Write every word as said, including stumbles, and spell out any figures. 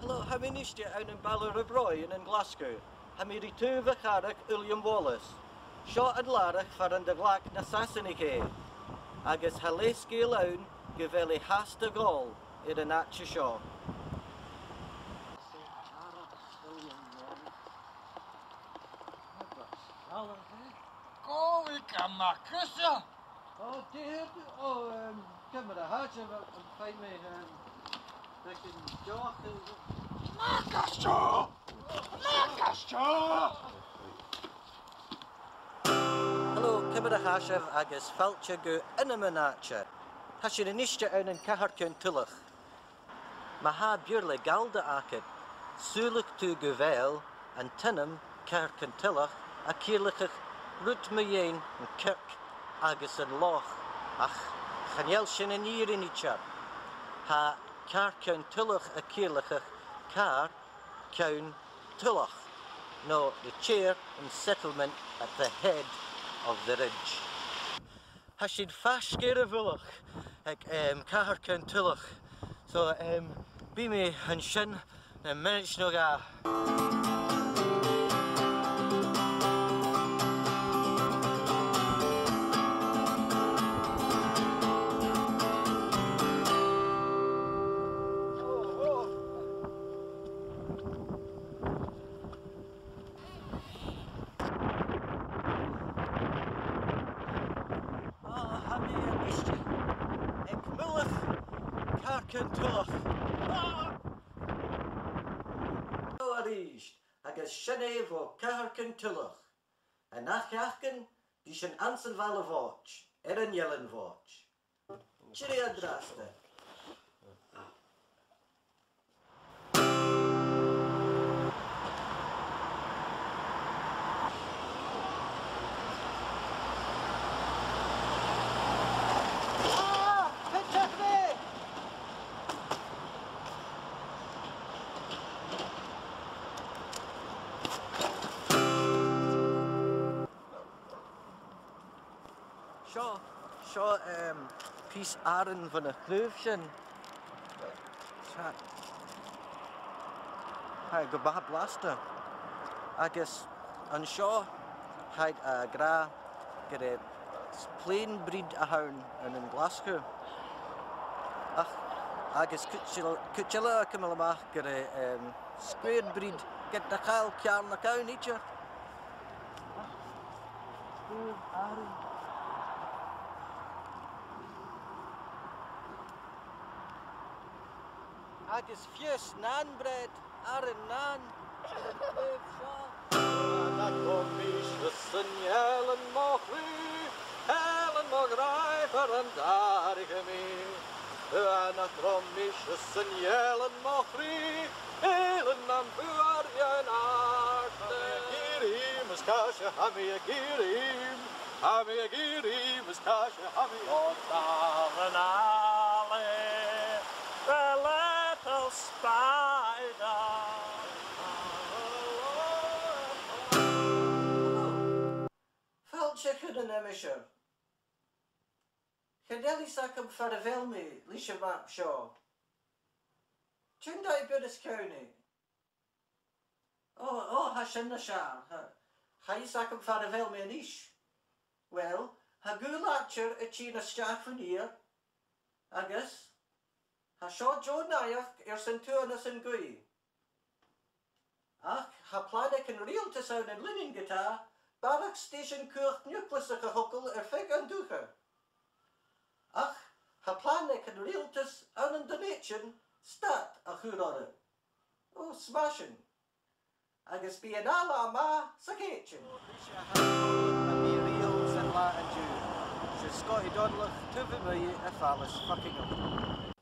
Tha mi a-niste ann am Baile Rob Roy ann an Glaschu. Tha mi ri taobh a' charraig Uilleam Wallace. Seo an làrach far an do ghlac na Sasannaich e, agus tha leithscèal ann gu bheil e fhathast a' dol air an àite seo. Gòraiche mac Crìosda! Ò, dè tha thu, ò, em, ciamar a tha sibh, am faigh mi, em, beagan deoch, eh? Mac Crìosda! Mac Crìosda! Hello, ciamar a tha sibh agus fàilte gu Ainmean Àite. Tha sinn a-niste ann an Cathair Ceann Tuilleach. Ma tha Beurla Gallda agad, saoilidh tu gu bheil an t-ainm Cathair Ceann Tuilleach a' ciallachadh rud mu dheidhinn an circ agus an loch, ach chan eil sin an fhìrinn idir. Tha Cathair Ceann Tuilleach a' ciallachadh Cathair Ceann Tuilleach, no the chair and settlement at the head of the ridge. Tha sinn faisg air a' mhullach aig, em, Cathair Ceann Tuilleach. So, em, bidh mi an sin ann am mionaid no dhà. Ò, tha mi a-niste aig mullach Cathair Ceann Tuilleach. Ah! Ò, a-rithist, agus sin e bho Cathair Ceann Tuilleach. An ath-sheachdain, bidh sinn anns a' Bhaile Bhòid, air an Eilean Bhòid. Tìoraidh an-dràsta. Ah! Pìos de bhrèig! Seo, seo, em, pìos aran bhon a' chraobh sin. Tha, tha e gu math blasta. Agus an seo, tha iad ag ràdh gur e plane breed a th' ann, ann an Glaschu. Ach, agus cuid eile, cuid eile a' cumail a-mach gur e, em, square breed, ged nach eil ceàrnag ann idir. Agus fios nan bread, aran nan, air an taobh seo. Anach ro mis san eilean mo chroí, eilean mo ghràidh, far an d' fhairich mi. Anach ro mis san eilean mo chroí, eilean nam bhuair dhen àirde. Tha mi ag iarraidh ìm is càise, tha mi ag iarraidh ìm. Tha mi ag iarraidh ìm is càise, tha mi. Ó, dà an àlaidh, the little spider. Fàilte chun an aimsir. Chan eil fhios agam far a bheil mi leis a' mhap seo. Tionndaidh, bidh mi a' smaoineachadh. Ò, ò, tha sin nas fheàrr. Tha, tha fhios agam far a bheil mi a-nis. Uill, tha gaoth làidir a' tighinn a-steach fon iar, agus tha seo deagh naidheachd airson tuathanas an gaoith. Ach tha plana aig an riaghaltas ann an Lunnainn ge-tà barrachd stèisean cumhachd niùclasach a thogail air feadh an dùthcha. Ach tha plana aig an riaghaltas ann an Dùn Èideann stad a chur orra. Ò, smashing. Agus bidh an ath latha math sa Chèitean. Mise a tha a' dol a bhith rèidh san latha an-diugh. 'S e Scottie Dòmhnallach, taobh a-muigh a' Phalace, fucking up.